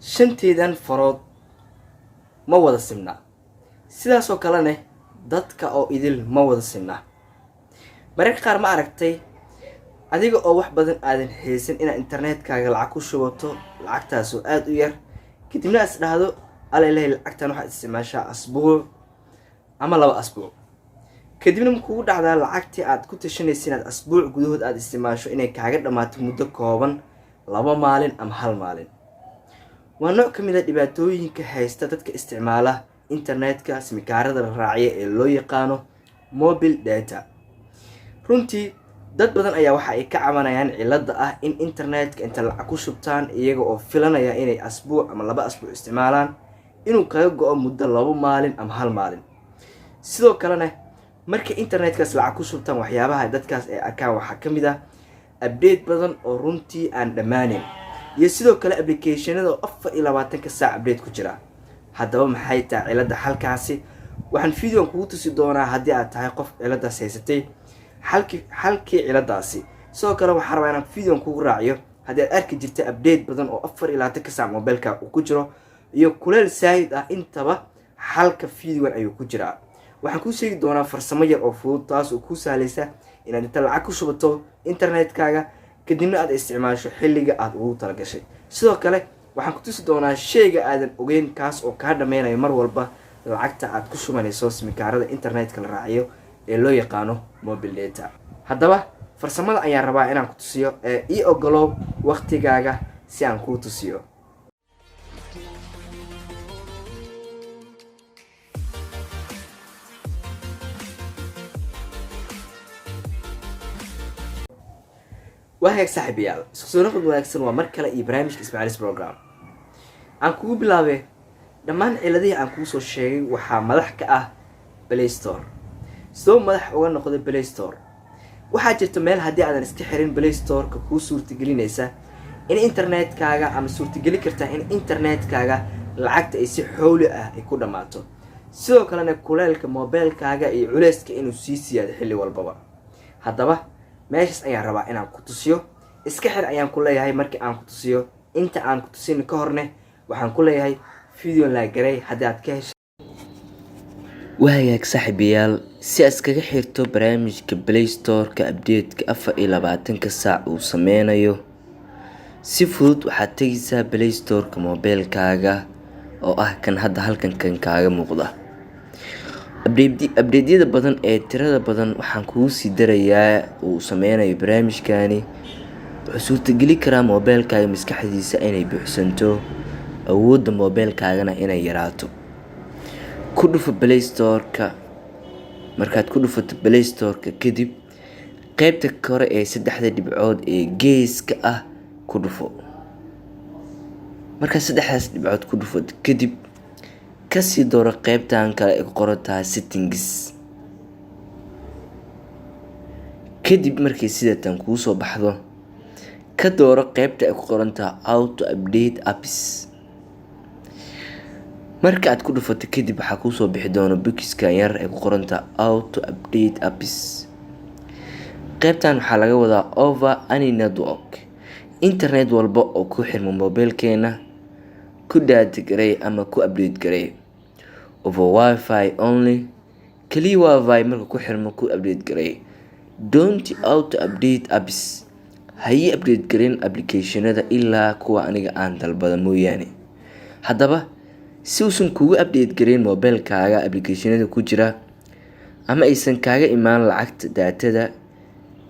Shanteedan farood ma wada simna, sidaasoo kalena dadka oo idil ma wada simna. Mararka qaar ma aragtay adiga oo wax badan aadan haysan inaad internetkaaga lacag ku shubato, lacagtaasoo aada u yar, kadibna is dhahdo, "Alalehay, lacagtan waxaad isticmaashaa asbuuc ama 2 asbuuc"? Kadibna ma kugu dhacdaa lacagtii aad ku tashanaysa inaad asbuuc gudahood aada isticmaasho inay kaaga dhammaato muddo kooban, 2 maalin ama hal maalin? Waa nooc ka mid a dhibaatooyinka haysta dadka isticmaala internetka simikaarada la raaciya ee loo yaqaano mobile data. Runtii dad badan ayaa waxa ay ka cabanayaan cilada ah in internetka inta lacag ku shubtaan, iyaga oo filanaya inay asbuuc ama 2 asbuuc isticmaalaan, inuu kaga go-o muddo 2 maalin ama hal maalin. Sidoo kalena markay internetkaas lacag ku shubtaan, waxyaabaha dadkaas ay arkaan waxaa ka mid ah update badan oo runtii aan dhammaaneyn, iyo sidoo kale applicationada oo 24-ka saac update ku jira. Haddaba maxay tahay cilada xalkaasi? Waxaan videoan kugu tusi doonaa, haddii aad tahay qof ciladaas haysatay, xalkii ciladaasi. Sidoo kale waxaa rabaa inaan videoan kugu raaciyo, haddii aad arki jirta update badan oo 24-ka saac mobilka uu ku jiro iyo kuleel saahid ah, intaba xalka videogan ayuu ku jiraa. Waxaan kuu sheegi doonaa farsamo yar oo fudud, taas oo kuu sahlaysa inaad inta lacag ku shubato internetkaaga, kadibna aad isticmaasho xilliga aada ugu talagashay. Sidoo kale waxaan ku tusi doonaa sheyga aadan ogeyn, kaas oo kaa dhameynayo mar walba lacagta aad ku shubanayso simikaarada internetka la raaciyo ee loo yaqaano mobile data. Haddaba farsamada ayaan rabaa inaan ku tusiyo ee ii ogolow waqtigaaga si aan kuu tusiyo. Waa hagaag, saaxiibayaal, isku soo noqod wanaagsan. Waa mar kale iyo barnaamijka Ismaaciilis Program. Aan kugu bilaabay, dhammaan ciladihii aan kuu soo sheegay waxaa madax ka ah Play Store. Sidoo madax uga noqday Play Store? Waxaa jirta meel haddii aadan iska xirin Play Store-ka kuu suurtagelinaysa in internetkaaga, ama suurtageli kartaa in internetkaaga lacagta ay si xowli ah ay ku dhammaato, sidoo kalena kuleelka mobeelkaaga iyo culeyska inuu sii siyaado xilli walbaba. Haddaba meeshaas ayaan rabaa inaan ku tusiyo. Iska xir ayaan ku leeyahay markii aan ku tusiyo. Inta aan ku tusin ka horne, waxaan ku leeyahay video like garay haddii aad ka heshay. Waa hagaag, saaxiibayaal, si aad iskaga xirto barnaamijka Play Store-ka update-ka 24-ka saac uu sameynayo, si fudud waxaad tegaysaa Play Store-ka mobeelkaaga, oo ah kan hadda halkan kan kaaga muuqda. Update-yada badan ee tirada badan waxaan kugu sii darayaa uu sameynayo barnaamijkani wuxuu suurtageli karaa mobeelkaaga maskaxdiisa inay buuxsanto, awoodda mobeelkaagana inay yaraato. Ku dhufo Play Store-ka. Markaad ku dhufato Play Store-ka kadib, qeybta kore ee saddexda dhibcood ee geeska ah ku dhufo. Markaad saddexdaas dhibcood ku dhufato kadib, kasii dooro qeybtan kale ay ku qoran tahay Settings. Kadib markay sidatan kuu soo baxdo, ka dooro qeybta ay ku qoran tahay Auto Update Apps. Marka aad ku dhufato kadib, waxaa kuusoo bixi doona boxkan yar ay ku qoran tahay Auto Update Apps. Qeybtan waxaa laga wadaa over any network, internet walba oo ku xirmo mobeelkeena ku data garay ama ku update garay. Over WiFi only, kaliya WiFi marka ku xirmo ku update garay. Don't auto update apps, ha ii update garin applicationada ilaa kuwa aniga aan dalbada mooyaane. Haddaba si uusan kugu update garin mobeelkaaga applicationada ku jira, ama aysan kaaga imaan lacagta daatada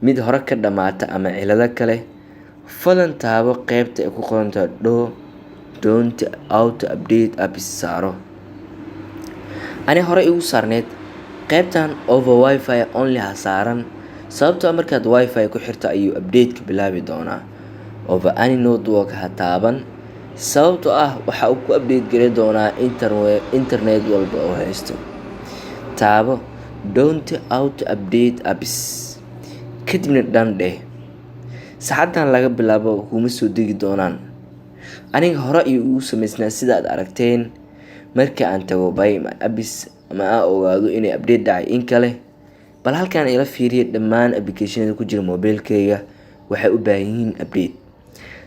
mid hore ka dhamaata ama cilado kale, fadlan taabo qeybta ay ku qorantahay Don't Auto Update Apps. Saaro. Ani hore igu saarneyd. Qeybtan Over WiFi only ha saaran, sababtoo markaad WiFi ku xirto ayuu update-ka bilaabi doonaa. Over any network ha taaban, sababtoo ah waxa uu ku update gari doonaa internet walba oo haysto. Taabo Don't Auto Update Apps, kadibna done dheh. Saacaddan laga bilaabo kuma soo degi doonaan. Aniga hore ayuu igu sameysnaa, sida aad aragteen. Marka aan tago by my apps ama aan ogaado inay update dhacay in kale, bal halkan ila fiiriya. Dhammaan applicationada ku jira mobeelkayga waxay u baahan yihiin update,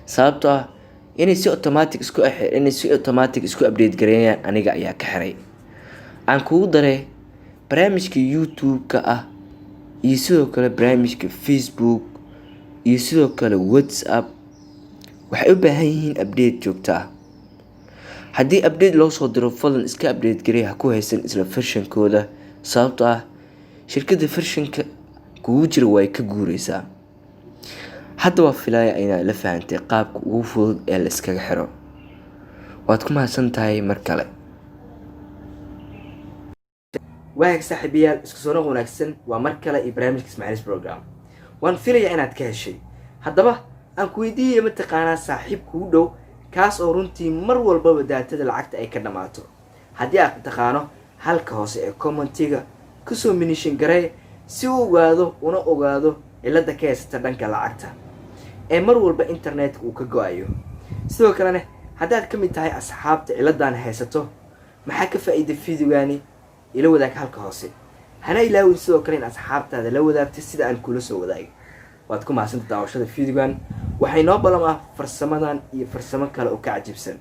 sababtoo ah Inay si automatic isku update gareeyaan aniga ayaa ka xiray. Aan kugu daray barnaamijka YouTube-ka ah iyo sidoo kale barnaamijka Facebook iyo sidoo kale WhatsApp waxay u baahan yihiin update joogto ah. Haddii update loo soo diro, fadlan iska update garey, ha ku haysan isla versionkooda, sababtoo ah shirkadda versionka kugu jira way ka guureysaa. Hadda waa filaya inaad la fahantay qaabka ugu fudud ee la iskaga xiro. Waad ku mahadsan tahay mar kale. Waag saaxiibayaal, isku soo noq wanaagsan. Waa mar kale iyo barnaamijka Ismaaciilis Program. Waan filayaa inaad ka heshay. Haddaba aan ku weydiiyey, mataqaanaa saaxiib kugu dhow kaas oo runtii mar walbaba datada lacagta ay ka dhammaato? Haddii aad taqaano, halka hoose ee commentiga kusoo mention garee si uu ogaado una ogaado cilada ka haysata dhanka lacagta ee mar walba internetka uu ka go-ayo. Sidoo kalena, haddaad ka mid tahay asxaabta ciladan haysato, maxaa ka faa'iida videogani? Ila wadaag halka hoose. Hana ilaawin sidoo kale in asxaabtaada la wadaagto sida aan kula soo wadaagay. Waad ku mahadsanta daawashada videogan. Waxay noo balam ah farsamadan iyo farsamo kale oo ka cajiibsan.